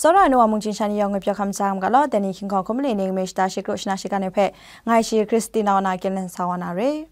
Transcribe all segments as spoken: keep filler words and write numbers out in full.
Tsawra ai nu wa mungchying sha ni yawng ngwi pyaw hkam jang ga law, dai ni hkying hkawng hkum le ning me shata shi kru shana shi kan ai hpe, ngai shi Christina wa na kyen len sa wa na re.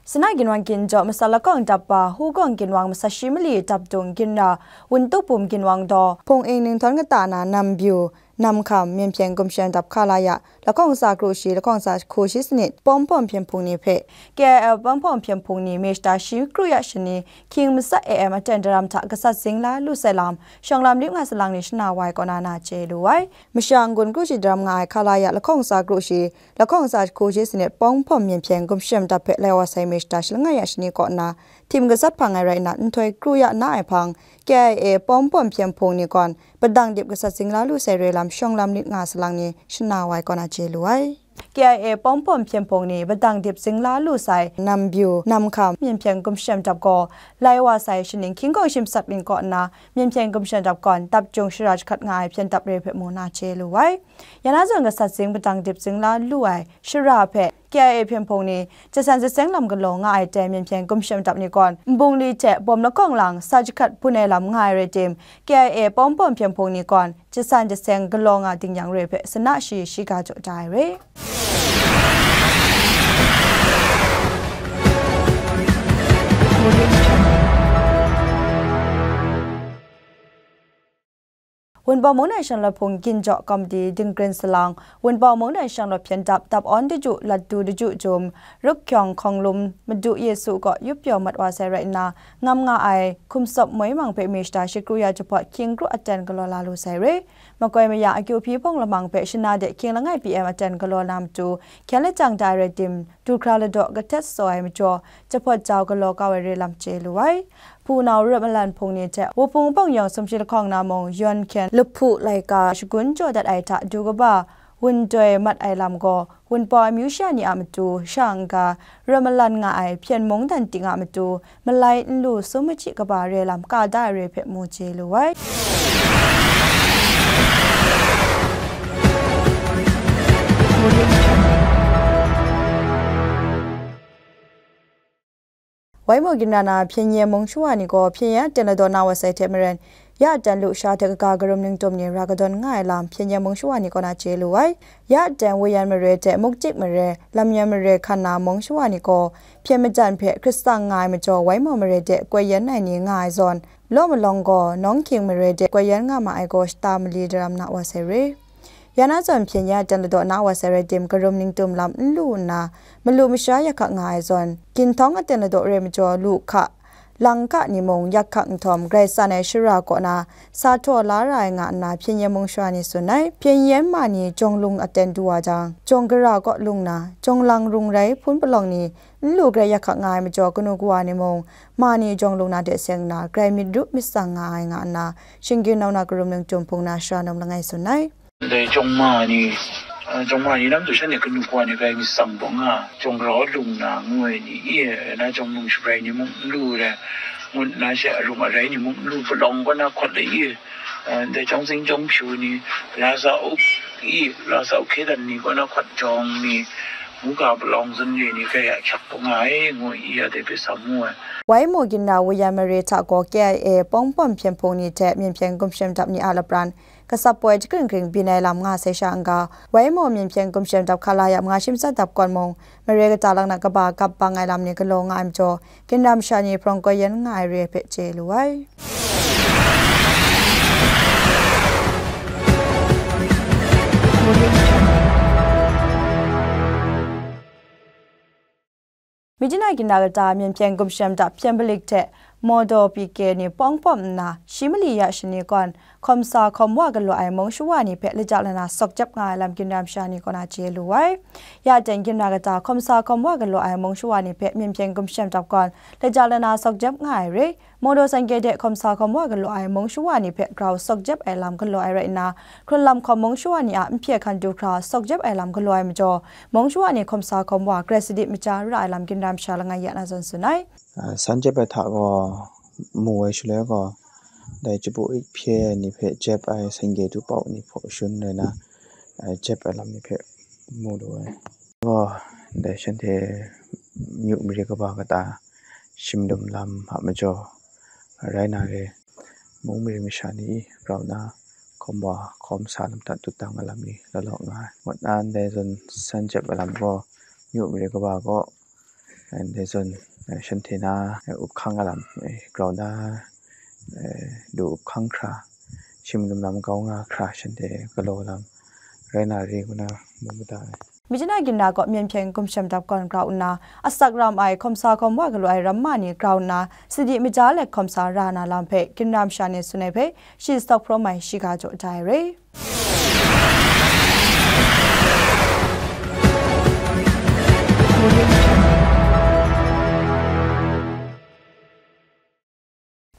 Sina ginwang ginjaw masat lakawng dap pa, Hugawng ginwang masat shi mali dap dung ginra, Wuntuk bum ginwang daw, Hpung Ing ninghtawng kata na Nambyu, Namhkam, Myen Hpyen Gumshem Dap Hkalaya, lahkawng tsa kru shi, lahkawng tsa hku shi sanit, Pawng Hpawm Hpyen Hpung ni hpe, K I A Pawng Hpawm Hpyen Hpung ni, me shata shi kru ya shani, hkying matsat A M aten daram hta gasat zingla lu sai lam, shawng lam lit nga salang ni shana wa ai kaw na na chye lu ai. Masha n-gun kru shi daram nga ai Hkalaya lahkawng tsa kru shi, lahkawng tsa hku shi sanit Pawng Hpawm Myen Hpyen Gumshem Dap hpe lai wa sai me shata shi langai ya shani kaw na, htim gasat hpang ai rai nna, nhtoi kru ya na ai hpang, K I A Pawng Hpawm Hpyen Hpung ni gaw, padang dip gasat zingla lu sai re lam shawng lam lit nga salang ni shana wa ai kaw na chye lu ai. K I A Pawng Hpawm Hpyen Hpung ni padang dip zingla lu sai, Nambyu, Namhkam, Myen Hpyen Gumshem Dap gaw, lai wa sai shaning hkying hkawng shi matsat byin kaw nna, Myen Hpyen Gumshem Dap gaw, dap jung shara jahkrat nga ai hpyen dap re hpe mu na chye lu ai. Ya na zawn gasat zing padang dip zingla lu ai shara hpe, K I A Hpyen Hpung ni, jasan jaseng lam galaw nga ai dai Myen Hpyen Gumshem Dap ni gaw, nbungli hte bawm lahkawng lang sa jahkrat bun ai lam nga ai rai tim, K I A Pawng Hpawm Hpyen Hpung ni gaw, jasan jaseng galaw nga ding yang re hpe sana shi shiga jaw da ai re. Wunpawng mung dan shanglawt hpung ginjaw komiti dingren salang, Wunpawng mung dan shanglawt hpyen dap, dap awn daju, lat du daju jum, Rukhkyawng Hkawng Lum Madu Yesu kaw yup pyaw mat wa sai rai nna, ngam nga ai Hkum Sawp Moi Mang hpe me shata shi kru ya jahpawt hkying kru aten galaw la lu sai re. Makoi mayang akyu hpyi hpawng lamang hpe shana de hkying langai P M aten galaw na matu, hkyen lajang da ai rai tim, du hkra ladaw kahtet saw ai majaw, jahpawt jau galaw kau ai re lam chye lu ai. Hpunau Ram Malan Hpung ni hte Wuhpung Hpawng Yawng sumshi lahkawng na mung, yawn hkyen lahpu laika shagun jaw dat ai hta du kaba, wun doi mat ai lam gaw, Wunpawng amyu sha ni a matu, sha n-ga, ram malan nga ai hpyen mung dan ting a matu, malai n lu sum machyi kaba re lam ka da ai re hpe mu chye lu ai. Waimaw ginra na Hpyen Yen mung shawa ni gaw Hpyen Yen aten ladaw na wa sai hte maren, ya aten lusha hte kaga karum ningtum ni ra kadawn nga ai lam Hpyen Yen mung shawa ni kaw na chye lu ai. Ya aten Wuyan mare hte Muktik mare, Lamyan mare hkan na mung shawa ni gaw, hpyen majan hpe hkrit tsang nga ai majaw, Waimaw mare de koi yen ai ni nga ai zawn, law malawng gaw, Nawng Hking mare de koi yen nga ma ai gaw, shata mali daram na wa sai re. Ya na zawn Hpyen Yen aten ladaw na wa sai rai tim, karum ningtum lam n lu nna, malu masha yak hkak nga ai zawn, ginhtawng aten ladaw re majaw, lu hka, lang hka ni mung yak hkak nhtawm, grai tsan ai shara kaw na sa htaw la ra ai nga nna, Hpyen Yen mung shawa ni tsun ai. Hpyen Yen ma ni jawng lung aten du wa jang, jawng gara kaw lung na, jawng lang rung rai hpun palawng ni n lu grai yak hkak nga ai majaw, kanu kawa ni mung ma ni jawng lung na de seng nna, grai myit rup myit tsang nga ai nga nna, shinggyim nau na karum ningtum hpung na shara num langai tsun ai. Dai jawng ma ni, a, jawng ma ni lam du shan ni kanu kawa ni grai myit tsang bawng nga, jawng rau lung na ngu ai ni, i, na jawng lung shabrai ni mung n lu re, ngut na she arung arai ni mung n lu, palawng kaw na hkawt le i, a, dai jawng zing jawng pyu ni, la sa up i, la sa up hkye dan ni kaw na hkawt jawng ni, ngu ga palawng zun re ni grai a hkyak bawng nga ai, ngu i, a dai hpe sa mu ai. Waimaw ginra Wuyan mare hta gaw K I A Pawng Hpawm Hpyen Hpung ni hte Myen Hpyen Gumshem Dap ni a lapran, kasap poi jahkring kring byin ai lam nga sai sha n-ga, Waimaw Myen Hpyen Gumshem Dap hkala ya manga shi matsat dap kawn mung, mare kata lang na kaba gap bang ai lam ni galaw nga ai majaw, ginra masha ni hprawng koi yen nga ai re hpe chye lu ai. Myitkyina ginra kata Myen Hpyen Gumshem Dap Hpyen Balik hte Mawdaw P K ni pawng pawm nna, shi mali ya shani kawn, hkawm sa hkawm wa galaw ai mung shawa ni hpe laja lana sawk jep nga ai lam ginra masha ni kaw na chye lu ai. Ya ten ginra kata hkawm sa hkawm wa galaw ai mung shawa ni hpe Myen Hpyen Gumshem Dap kawn laja lana sawk jep nga ai re, Mawdaw Sangye de hkawm sa hkawm wa galaw ai mung shawa ni hpe grau sawk jep ai lam galaw ai rai nna, hkrun lam hkawm mung shawa ni a nhpye hkan du hkra sawk jep ai lam galaw ai majaw, mung shawa ni hkawm sa hkawm wa grai sadi maja ra ai lam ginra masha langai ya na zawn tsun ai. A, san jep ai hta gaw, mu ai shaloi gaw, dai chyabu ik hpye ai ni hpe jep ai sangye du pau ni hpawt shun rai na, a, jep ai lam ni hpe mu lu ai. Gaw, dai shanhte myu mare kaba kata shim lum lam a majaw rai na re, mung mare masha ni grau na hkawm wa hkawm sa lam hta tutdang a lam ni lawlaw nga ai. Ngut na ndai zawn san jep a lam gaw, myu mare kaba gaw, ndai zawn, eh, shanhte na, eh, up hkang a lam, eh, grau na, eh, lu up hkang hkra, shim lum lam kau nga hkra shanhte galaw lam rai na re ngu na mu mada ai. Myitkyina Ginra kaw myen hpyen gumshem dap gawn grau nna, asak ram ai hkawm sa hkawm wa galaw ai ramma ni grau nna, sadi maja let hkawm sa ra na lam hpe, Ginra masha ni tsun ai hpe, shi stawk hprawm ai shiga jaw da ai re.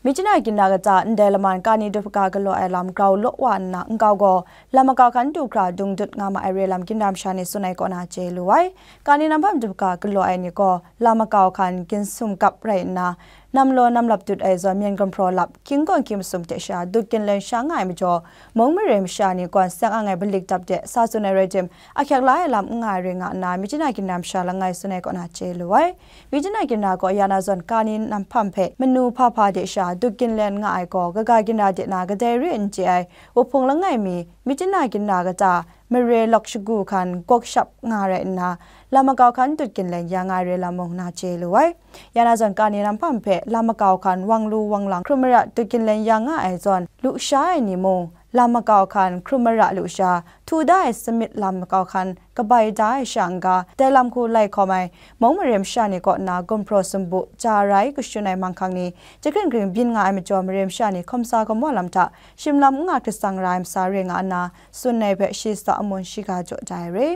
Myitkyina Ginra kata ndai laman kani dupaka galaw ai lam grau law wa nna nkau gaw lam makau hkan du hkra dung dut nga ma ai re lam Ginra masha ni tsun ai kaw na chye lu ai. Kani nam hpam dupaka galaw ai ni gaw lam makau hkan ginsum gap rai nna, nam law nam lap dut ai zawn myen gumhpraw lap, hkying gawn hkying masum hte sha dut ginlen sha nga ai majaw, mung mare masha ni gawn seng ang ai balik dap de sa tsun ai rai tim, ahkyek la ai lam n nga ai re nga nna, Myitkyina Ginra masha langai tsun ai kaw na chye lu ai. Myitkyina Ginra gaw ya na zawn kani nam hpam hpe manu hpa hpa de sha dut ginlen nga ai gaw, kaga ginra de na kadai re n chye ai, wuhpung langai mi, Myitkyina Ginra kata mare lawk shagu hkan gawk shap nga rai nna, lam makau hkan dut ginlen ya nga ai re lam mung na chye lu ai. Ya na zawn kani nam hpam hpe lam makau hkan wang lu wang lang hkrum mara dut ginlen ya nga ai zawn, lusha ai ni mung, lam makau hkan hkrum mara lusha, htu da ai samit lam makau hkan kabai da ai sha n-ga, dai lam hku lai hkawm ai, mung mare masha ni kaw nna gumhpraw sumbu, ja rai kashun ai manghkang ni, jahkring hkring byin nga ai majaw, mare masha ni hkawm sa hkawm wa lam hta, shim lam n nga hkrit tsang ra ai masa re nga nna, tsun ai hpe shi sa amun shiga jaw da ai re.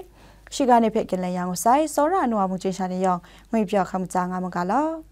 Shiga ni hpe ginlen ya ngu sai, tsawra ai nu wa mungchin sha ni yawng, ngwipyaw hkam tsa nga mu ga law.